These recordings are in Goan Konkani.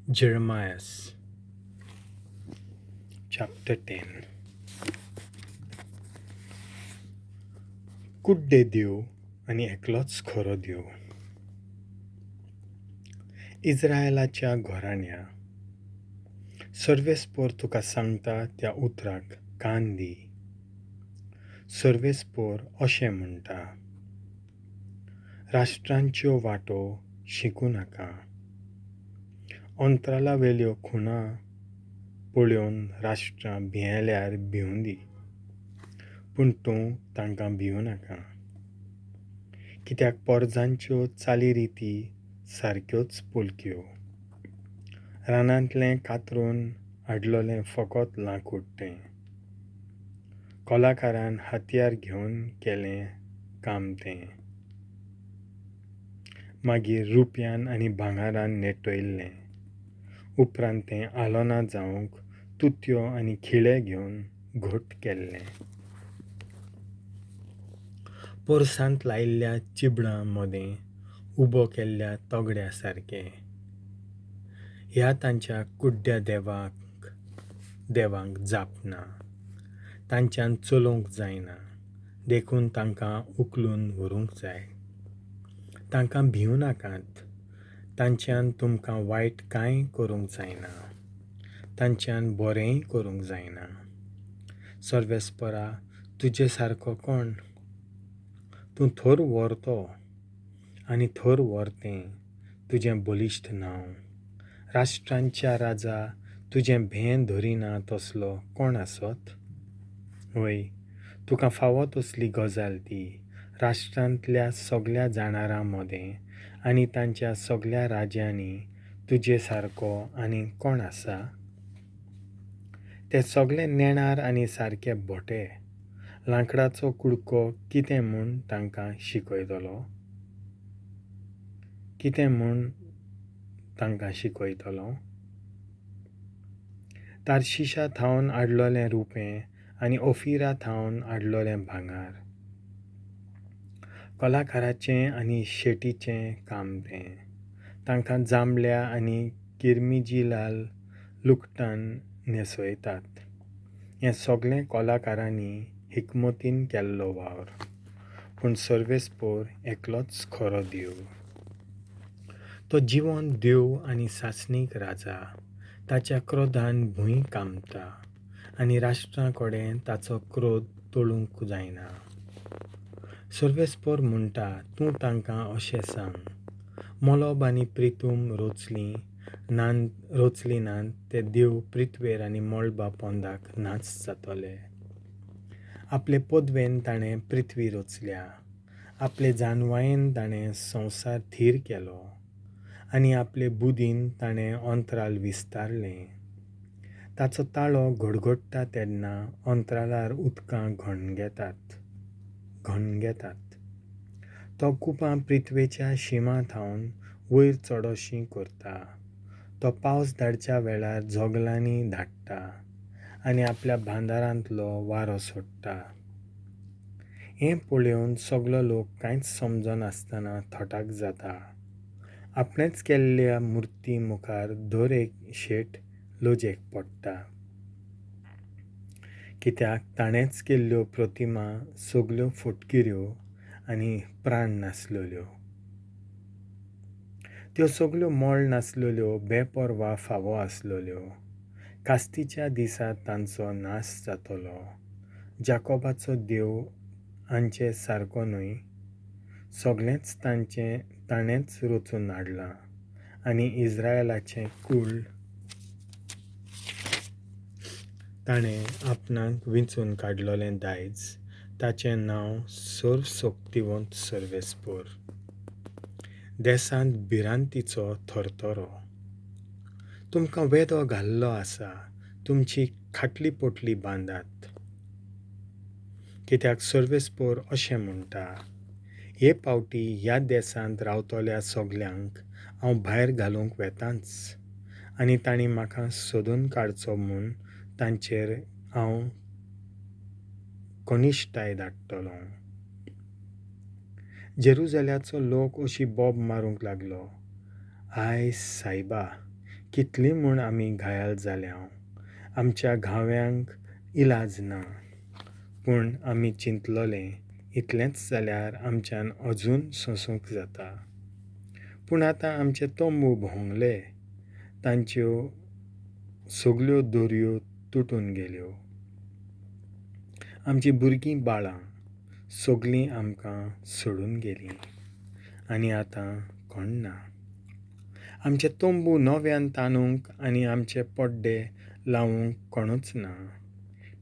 Jeremias chapter 10. कुड्डे देव आनी एकलोच खरो देव. इस्रायलाच्या घराण्या, सर्वेस्पोर तुका सांगता त्या उतराक कान दी. सर्वेस्पोर अशें म्हणटा, राष्ट्रांच्यो वाटो शिकूं नाका, अंतराळावेल्यो खुणा पळोवन राष्ट्रां भियेल्यार भिवूं दी, पूण तूं तांकां भिवूं नाका. कित्याक पोरजांच्यो चालीरिती सारक्योच पोलक्यो, रानांतलें कातरून हाडलोलें फकत लांकूड तें, कलाकारान हत्यार घेवन केलें काम तें, मागीर रुप्यान आनी भांगरान नेटयल्लें, उपरांत तें आलोना जावंक तुत्यो आनी खिळे घेवन घट केल्लें. पोरसांत लायिल्ल्या चिबडां मदें उबो केल्ल्या तगड्या सारकें. ह्या तांच्या कुड्ड्या देवांक जाप ना, तांच्यान चलोवंक जायना, देखून तांकां उखलून व्हरूंक जाय. तांकां भिवूं नाकात, तांच्यान तुमकां वायट कांय करूंक जायना, तांच्यान बरेंय करूंक जायना. सर्वेस्परा, तुजे सारको कोण? तूं थर व्हरतो आनी थर व्हरतें तुजें बलिश्ट नांव. राष्ट्रांच्या राजा, तुजें भें धरिना तसलो कोण आसत? वय, तुका फावो तसली गजाल ती राष्ट्रांतल्या सगल्या जाणारां मदें आनी तांच्या सगल्या राज्यांनी तुजे सारको आनी कोण आसा? ते सगले नेणार आनी सारके भोटे, लांकडाचो कुडको कितें म्हूण तांकां शिकयतलो? कितें म्हूण तांकां शिकयतलो? तारशिशा थावन हाडलोलें रुपें आनी ओफिरा थावन हाडलोलें भांगर, कलाकाराचें आनी शेटीचें काम तें. तांकां जांबळ्या आनी किरमिजीलाल लुगटान न्हेसयतात. हें सगलें कलाकारांनी हिकमतीन केल्लो वावर. पूण सर्वेस्पोर एकलोच खरो देव. तो जिवंत देव आनी सासणीक राजा. ताच्या क्रोधान भूंय कांपता आनी राष्ट्रां कडेन ताचो क्रोध तोळूंक जायना. सर्वेस्पोर म्हणटा, तूं तांकां अशें सांग, मलोब आनी प्रितूम रोचली नात ते देव पृथ्वेर आनी मळबा पोंदाक नाच जातले. आपले पदवेन ताणें पृथ्वी रचल्या, आपले जानवायेन ताणें संवसार थीर केलो आनी आपले बुदीन ताणें अंतराळ विस्तारलें. ताचो ताळो घडघडटा तेन्ना अंतराळार उदकां घणघेतात. तो कुपां पृथ्वेच्या शिमा थावन वयर चडोशीं करता. तो पावस धाडच्या वेळार जोगलांनी धाडटा आनी आपल्या भांदारांतलो वारो सोडटा. हें पळोवन सगलो लोक कांयच समजनासतना थटाक जाता. आपणेंच केल्ल्या मुर्ती मुखार दर एक शेट लजेक पडटा. कित्याक ताणेंच केल्ल्यो प्रतिमा सगल्यो फटकिऱ्यो आनी प्राण नासलेल्यो. त्यो सगल्यो मोळ नासलेल्यो, बेपर्वा फावो आसलेल्यो. कास्तीच्या दिसा तांचो नाश जातलो. जाकोबाचो देव हांचे सारको न्हय, सगलेंच तांचें ताणेंच रचून हाडलां आनी इस्रायलाचें कूळ ताणें आपणाक विंचून काडलोलें दायज, ताचें नांव सर्वशक्तिवंत सर्वेस्पोर. देसांत भिरांतीचो थरथरो. तुमकां वेदो घाल्लो आसा, तुमची खाटली पोटली बांदात. कित्याक सर्वेस्पोर अशें म्हणटा, हे पावटी ह्या देसांत रावतल्या सगल्यांक हांव भायर घालूंक वेतांच आनी तांणी म्हाका सोदून काडचो म्हूण तांचेर हांव कनिश्ठाय धाडटलो. जेरुजाल्याचो लोक अशी बोब मारूंक लागलो, आय सायबा, कितली म्हूण आमी घायाल जाल्यांव, आमच्या घाव्यांक इलाज ना. पूण आमी चिंतलोले, इतलेंच जाल्यार आमच्यान अजून सोंसूंक जाता. पूण आतां आमचे तंबू भोंवले, तांच्यो सगल्यो दोरयो तुटून गेल्यो. आमचीं भुरगीं बाळां सगलीं आमकां सोडून गेलीं आनी आतां कोण ना. आमचे तंबू नव्यान ताणूंक आनी आमचे पड्डे लावंक कोणूच ना.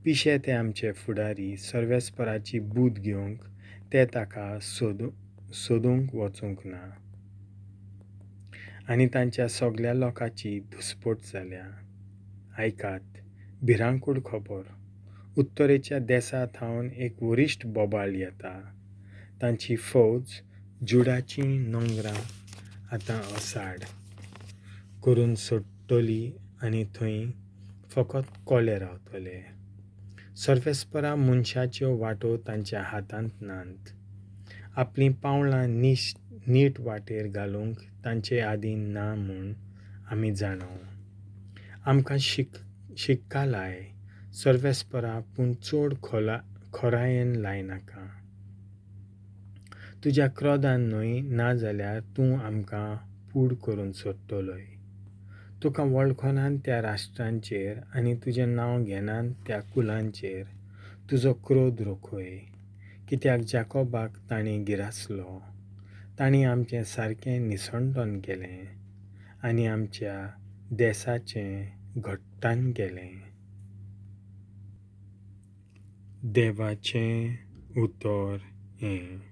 पिशे ते आमचे फुडारी सर्वेस्पराची बूद घेवंक ते ताका सोदूंक वचूंक ना. आनी तांच्या सगल्या लोकांची धुस्पट जाल्या. आयकात, भिरांकूळ खबर. उत्तरेच्या देसा थावन एक वरिश्ठ बोबाळ येता. तांची फौज जुडाचीं नोंगरां आतां असाड करून सोडटली आनी थंय फकत कोले रावतले. सर्वेस्परा मनशाच्यो वाटो तांच्या हातांत नात. आपलीं पावलां नीट वाटेर घालूंक तांचे आदीं ना म्हूण आमी जाणाव. आमकां शिक्का लाय सर्वेस्परा, पूण चड खोरायेन लायनाका. तुज्या क्रोधान न्हय, नाजाल्यार तूं आमकां पूड करून सोडटलोय. तुका वळखनात त्या राष्ट्रांचेर आनी तुजें नांव घेनात त्या कुलांचेर तुजो क्रोध रोखय. कित्याक जाकोबाक तांणी गिरासलो, तांणी आमचें सारकें निसणटन केलें आनी आमच्या देसाचें घट्टान केलें. देवाचें उतर हें.